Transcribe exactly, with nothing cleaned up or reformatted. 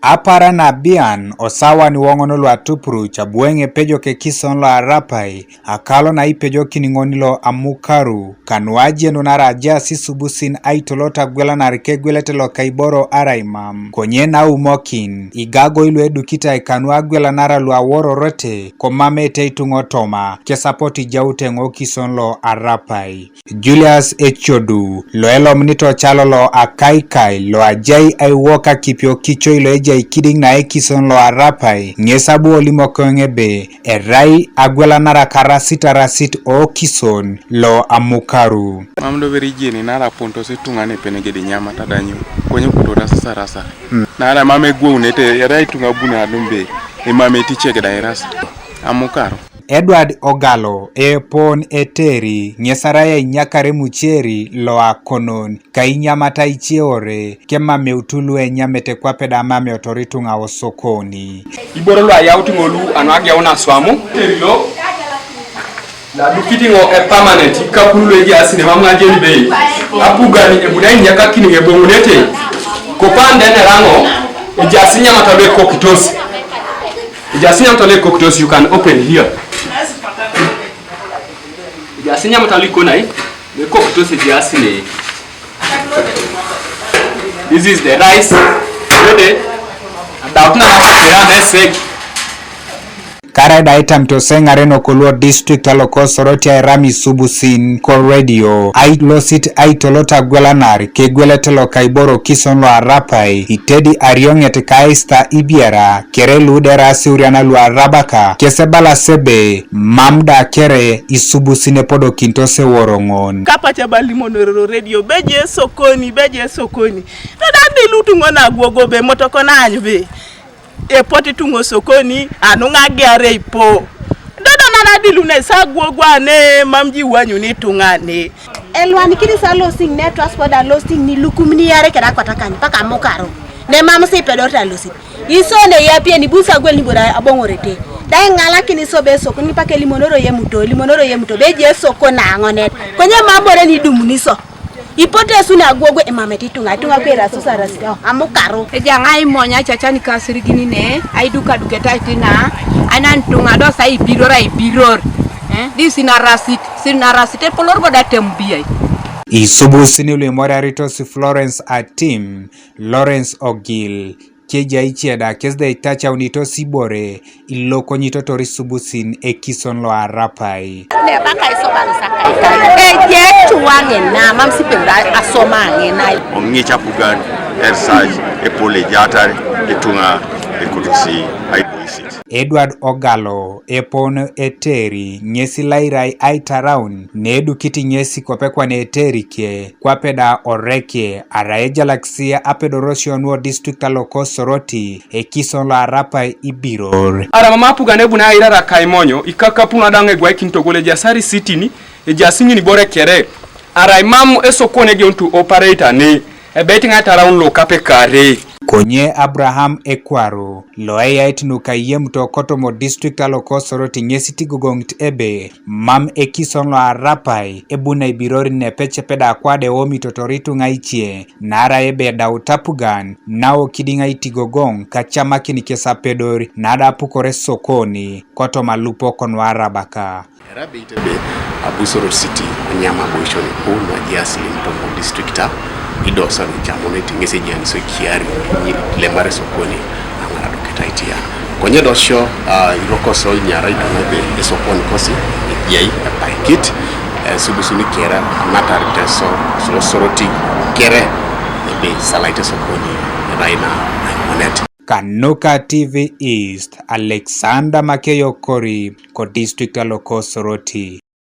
Apara nabian osawan woŋon lo atupuruc abueŋ epejo kekison lo Arapai, akalo na ipejokin ŋoni lo Amukaru, kanuajenun arajas isubusin aitolot agwelanar kegwelete loka iboro arai mam, konye naumokin, igagoi luedukitai kanu agwelanar luawororete, komamete ituŋo toma, kesapot ijaute ŋokison lo Arapai. Julius Echodu, lo elomunit ocalo lo Akaikai, lo ajai aiwok akipio kicoi lo ejai kidiŋ na ekison lo Arapai, ŋes abu olimok eoŋ ebe, erai agwelanarak arasit arasit o kison lo Amukaru. Mam do beri ijeni nara pontos ituŋa nepenegede nyamata danyu, konye kuto rasasarasa. Hmm. Nara mam egwounete, erai ituŋa buni adumbe, emam eticek da irasa. Amukaru. Edward Ogalo, epon eteri, ŋes arai ainyakare muceri lo akonon, kainyamata iceore, kemameutu luenyamete kwape da amameutor ituŋa osokoni. Iboro lu ayaut ŋolu anu ageun aswamu, eteri lo, nadukit ŋo epamanent, ikapulu luejaas nemam ŋajeni bei, apugan ebuni ainyakakin ŋeboŋunete, kopande neraŋo, ejaas inyamata luekokitos. Ejaas inyamata luekokitos, you can open here. Ejaas inyamata luikonai, luekokitos ejaas ne. This is the rice, ready. Adaut na ya mesek. Karaida itamito seŋaren okoluo district aloko Soroti airam isubusin ko radio, ailosit aitolot agwelanar, kegwelete loka iboro kison lo Arapai, itedi arioŋet ka Esther Ibiera, kere lu dera asiuriana lu Arabaka, kes ebala sebe, mam da kere isubusin epodokintos eworoŋon. Kapac abalimonoro redio, beje esokoni, beje esokoni. Todadi lutuŋo nagwogo be motoko naany be. Epot ituŋo sokoni, anuŋ agiar eipo. Dodo nanadi lunesi agwogo ane, mam jiwanyuni ituŋa ane. Elwanikini sa losing ne transport a losing ni lukum ni yare keda kwatakany paka Amukaru. Ne mam si ipedorete alosit. Iso ne yapie ni busa gwel ni bora aboŋorete. Dai ŋalakin iso be sokoni ni paka elimonoro yemuto, elimonoro yemuto. Beji esoko na aŋonet. Konye mam bore ni dumuni so. Ipote esun agwogwe emamete ituŋa, ituŋa kwera susarasi, oh, Amukaru. Ejaŋ aimonya cacani kasirigini ne, aidukaduketai tina, anan ituŋa dosa ibiror, aibiror. Eh, di sinarasit, sinarasit epolor boda tembiai. Isubusin lu imoriaritos Florence Atim, Lawrence Ogil, kejai ice da kes da itacaunitos ibore, ilokonyitotor isubusin ekison lo Arapai. Nebaka isobalis akaikai. Eje ecuwa ŋina, mam sipembe asoma ŋina. Oŋic apugan, ersaj, epol ejatar, ituŋa ekotosi aiboisit. Edward Ogalo, epon eteri, ŋesi lairai aitaraun, nedukit ŋesi kopekwan eteri ke, kwape da oreke, arai ejalakisi apedorosio nuo district aloko Soroti, ekison lo Arapai ibiror. Aramam apugan ebuni airara kaimonyo, ikakapun adaŋ egwaikin togol ejaas arisitini, ejaas ŋin ibore kere, arai mam esokon egeuntu operator ne, ebeit ŋa aitaraun lokape kare. Konye Abraham Ekwaru, lo eyait nuka iyemto kotomo district aloko Soroti ŋesi tigogoŋit ebe, mam ekison lo Arapai, ebuni aibirori nepecepeda kwade omitotor ituŋa ice, naarai ebe edau tapugan, nao kidiŋ aitigogoŋ kacamakin kes apedor, nada apukore sokoni, kotoma lupok nu Arabaka. Erabeit ebe Abusoro City onyam aboisio nuku nuajias limtomo distrikta, ido sani camunit ŋes ejianisio kiari lemar esokoni aŋaradokit aitia. Konye dosio, ah, irokoso inyara idoŋ ebe esokoni kosi ejai epaikit, eh, subusuni kere anatar teso Soroti kere ebe isalaite esokoni erai na aimonet. Kanuka T V East, Alexander Makeyo Kori, ko district aloko Soroti.